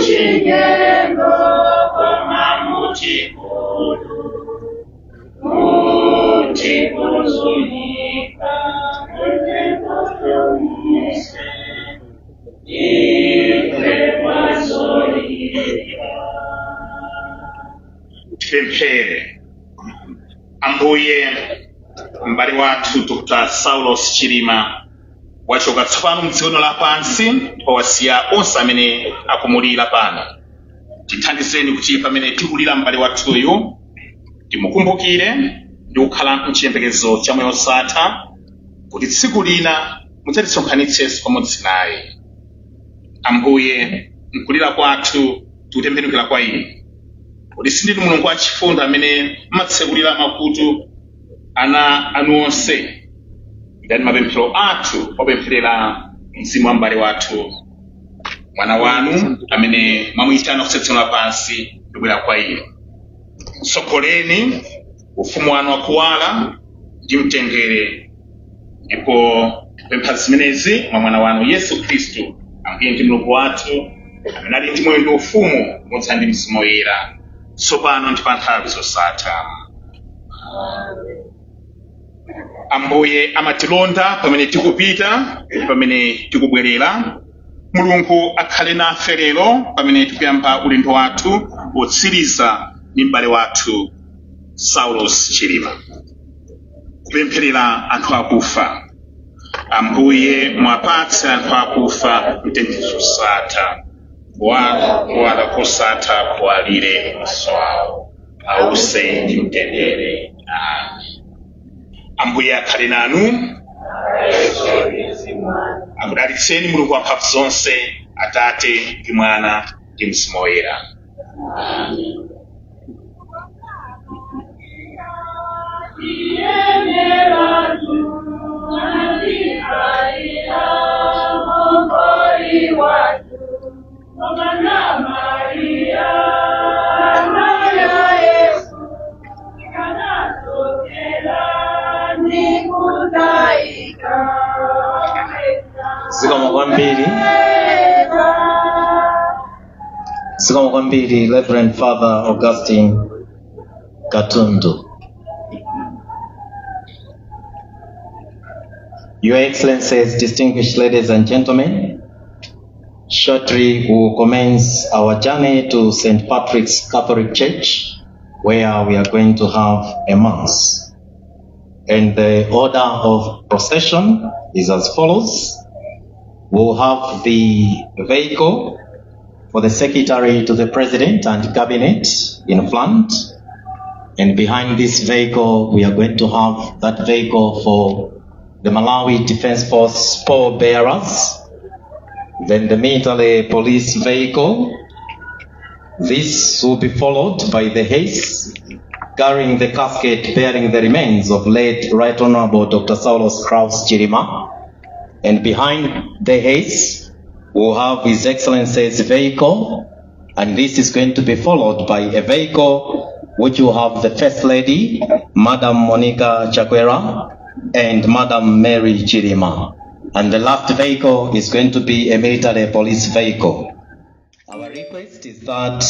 Muchinyengo koma muchikulu mutikuzunika mutikuzumise ife kwazoipa. Tipemphere. Ambuye, m'bale wathu Dr. Saulos Chilima wachoka tsopano mdziko lapansi ndipo wasiya onse amene akumulira pano. Tithandizeni kuti pamene tikulira m'bale wathuyu timukumbukire ndi kukhala mchiyembekezo cha moyo osatha, kuti tsiku lina mudzatisonkhanitsenso pamodzi naye. Ambuye, mkulira kwathu tikutembenukira kwa inu, kuti sindinu Mulungu wachifundo amene mmatsekulira makutu ana anu onse. Ndani mapemphero athu opempherera mzimu wa m'bale wathu, mwana wanu amene mwamuyitana kusiya dziko lapansi ndibwera kwa inu. Mtsogoleni ufumu wanu wakuwala ndi mtendere, ndipo kupempha zimenezi mwa mwana wanu Yesu Khristu, Ambuye ndi Mulungu wathu, amene ali ndi moyo ndi ufumu pamodzi ndi Mzimu Woyera, tsopano ndi pa nthawi zosatha. Ambuye amatilonda pamene tikupita ndi pamene tikubwerera. Mulungu akhale nafe lero pamene tikuyamba ulendo wathu wotsiriza ndi m'bale wathu Saulos Chilima. Kupempherera anthu akufa. Ambuye, mwapatse anthu akufa mtendere wosatha, kuwala kosatha kuwalire maso awo, ause ndi mtendere. Amen. Ambuye akhale nanu. Akudalitseni Mulungu wamphamvu zonse, Atate ndi Mwana ndi Mzimu Woyera. Momboli watu Mama Maria, Mama Yesu, kanatokela nikutaika. Zikomo kwambiri, zikomo kwambiri, Reverend Father Augustine Katundu. Your Excellencies, distinguished ladies and gentlemen, shortly we will commence our journey to St. Patrick's Catholic Church, where we are going to have a Mass. And the order of procession is as follows. We'll have the vehicle for the Secretary to the President and Cabinet in front. And behind this vehicle, we are going to have that vehicle for the Malawi Defense Force pall bearers, then the military police vehicle. This will be followed by the hearse carrying the casket bearing the remains of late Right Honorable Dr. Saulos Klaus Chilima. And behind the hearse, we'll have His Excellency's vehicle, and this is going to be followed by a vehicle which will have the First Lady, Madam Monica Chakwera, and Madam Mary Chilima. And the last vehicle is going to be a military police vehicle. Our request is that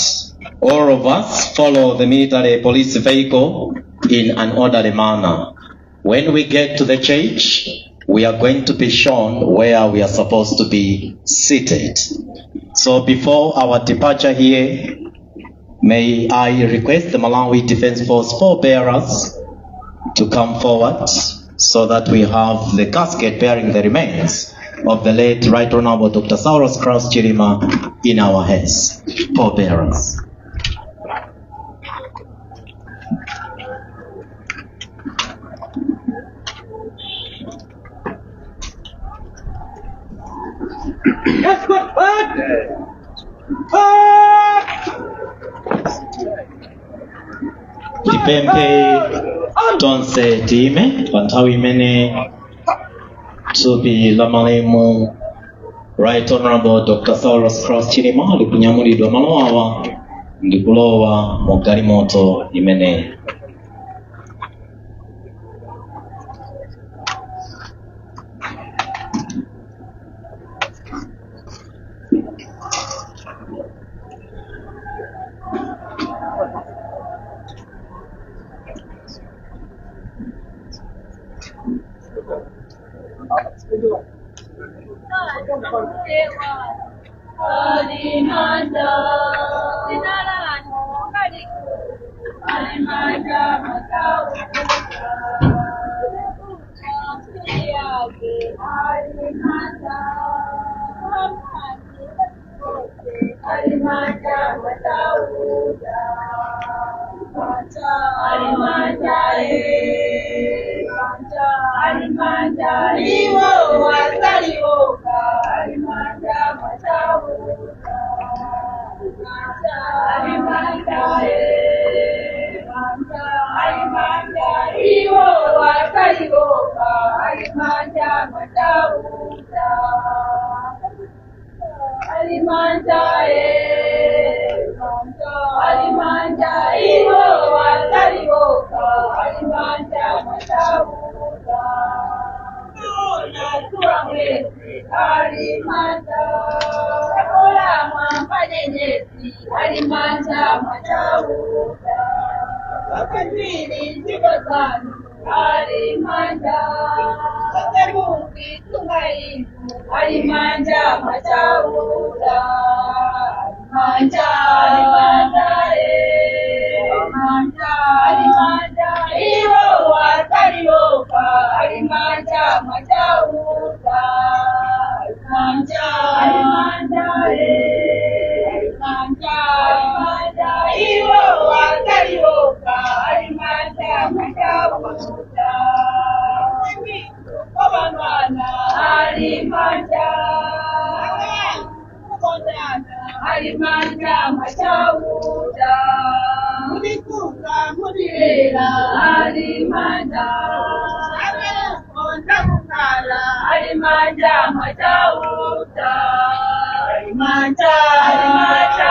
all of us follow the military police vehicle in an orderly manner. When we get to the church, we are going to be shown where we are supposed to be seated. So before our departure here, may I request the Malawi Defense Force pallbearers to come forward so that we have the casket bearing the remains of the late Right Honorable Dr. Saulos Klaus Chilima in our hands. Pallbearers. Escort back! Back! Tipemphe tonse tiyime pa nthawi imene thupi la malemu Right Honorable Dr. Saulos Klaus Chilima likunyamulidwa malo awa ndi kulowa mu galimoto imeneyi. Alimanda, Sinalano, Alimanda, Matau, Alimanda, Alimanda, Matau, Alimanda, Alimanda, Iwo, Asalioka, Alimanda, Matau, Alimanda, Alimanda, Iwo, Asalioka, Alimanda, Matau, Alimanda, Alimanda, Iwo, Asalioka, Alimanda, Matau, Alimanda, Ola mwanyenyezi, Alimanda matauda, wakatili zibazanu, Alimanda, wakabuki tungaivu, Alimanda matauda, Alimanda, Alimanda, Alimanda, Alimanda, iwo wasalioka, Alimanda matauda, Alimanda, Alimanda, Alimanda, Alimanda, iwo wasalioka, Alimanda matauda, Obamana, Alimanda, Alimanda matauda, Mulikuka mulirera, Alimanda, Alimanda, Alimanda matauda, Alimanda, Alimanda,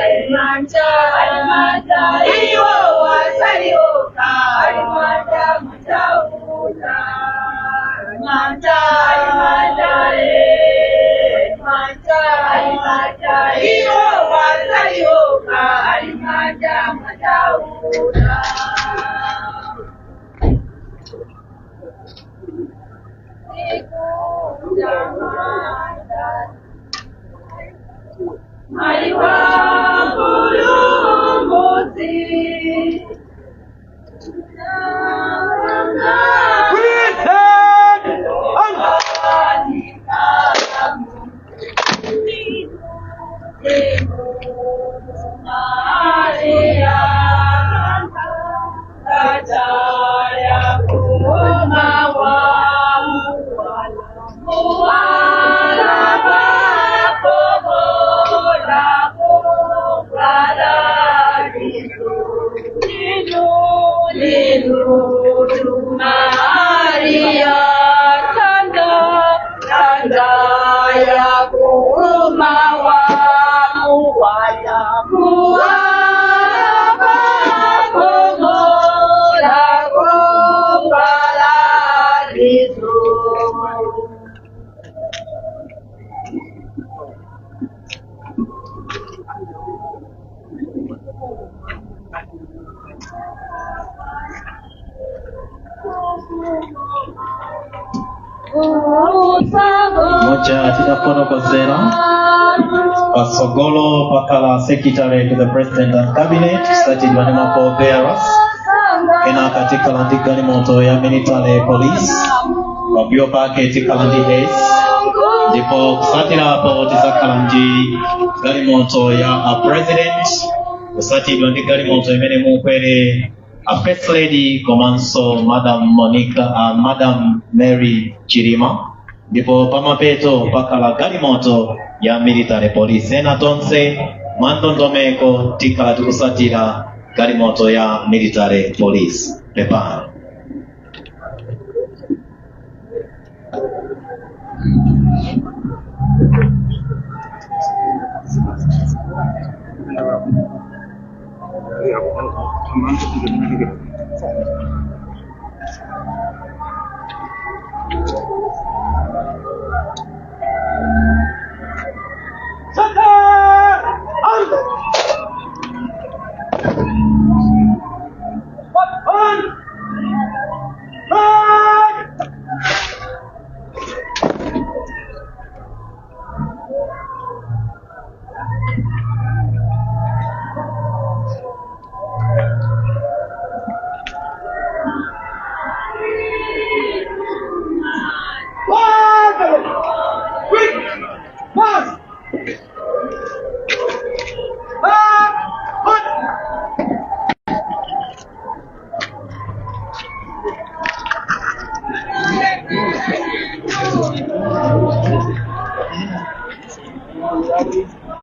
Alimanda, Alimanda, iwo wasalioka, Alimanda matauda, Alimanda, Alimanda, Alimanda, Alimanda, iwo wasalioka, Alimanda matauda. Moja titafotokozera patsogolo pakhala secretary to the president and cabinet kusatidwa ndi ma pallbearers, kenaka tikhala ndi galimoto ya military police, pambuyo pake tikhala ndi hearse, ndipo kusatirapo tizakhala ndi galimoto ya a president, kusatidwa ndi galimoto imene mukwere a first lady komanso Madam Monica, Madam Mary Chilima, ndipo pamapeto pakhala galimoto ya military police. Ena tonse mwandondomeko tikhala tikusatira galimoto ya military police. Pepani.